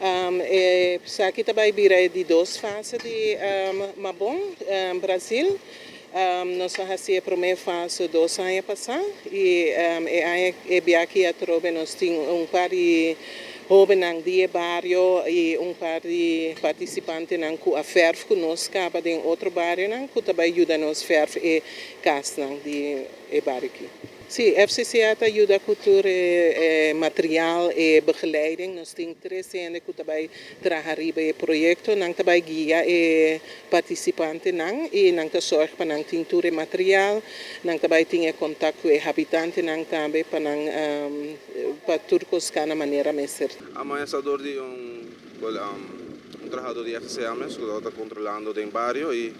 Esaki ta bay bira e di dos fase di Mabon, Brasil. Nos a haci e prome fase 2 aña pasa y e aña e biaha atrobe nos tin un par di hobennan di bario y un par di participantenan cu a verf cu nos caba den otro barionan cu tambe yuda nos verf e casnan di e bario aki. Si, FCCA ta yuda cu tur materiaal y begeleiding. Nos tin tres hende cu tambe traha riba e proyecto, nan tambe guia e participantenan y nan ta zorg pa nan tin tur materiaal, nan tambe tin contacto cu e habitantenan tambe pa nan pa tur cos na manera mester. Amanhecedor di un, well, un trahador di FCCA mes, cu ta controlando den bario y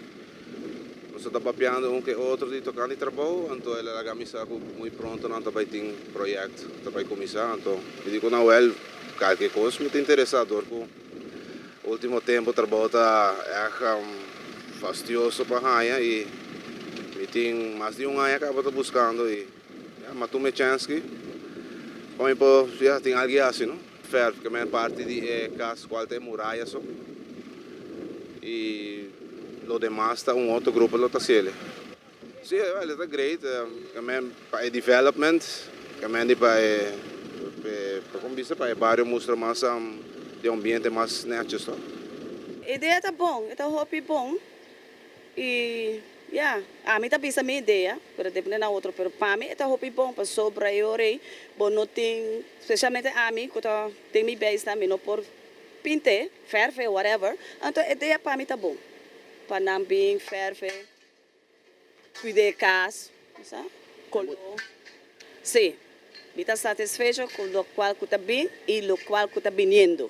nos ta papiando un cu otro di tocando trabou, anto el a laga mi sa cu muy pronto nan tambe tin proyecto, tambe cuminsa, anto mi di, no, wel, cualkier cos mi ta interesa, cu ultimo tempo trabou ta echt fastidioso pa haya y mi tin mas di un aña cu ta buscando y ja, m'a tuma chance cu pa mi por ja, tin algo asina, no? Verf, cu e parti di cas cual tin muraya so. Y lo demas ta un otro grupo lo ta haci'e. Si, well, ta great. Tambe pa development, tambe pa pa con bisa, pa bario mustra mas di ambiente mas nechi so. Idea ta bon, ta hopi bon. Y, yeah, ami ta bisa mi idea, pero depende na otro, pero pa mi ta hopi bon, pasobra e ora, bon, no tin, specialmente ami, cu ta tin mi base tambe, no por pinta, verf, whatever. Anto, idea pa mi ta bon. Pa nan bin verf, cuida cas, sabi? Color. Si, mi ta satisfecho cu loke cu ta bin y loke cu ta biniendo.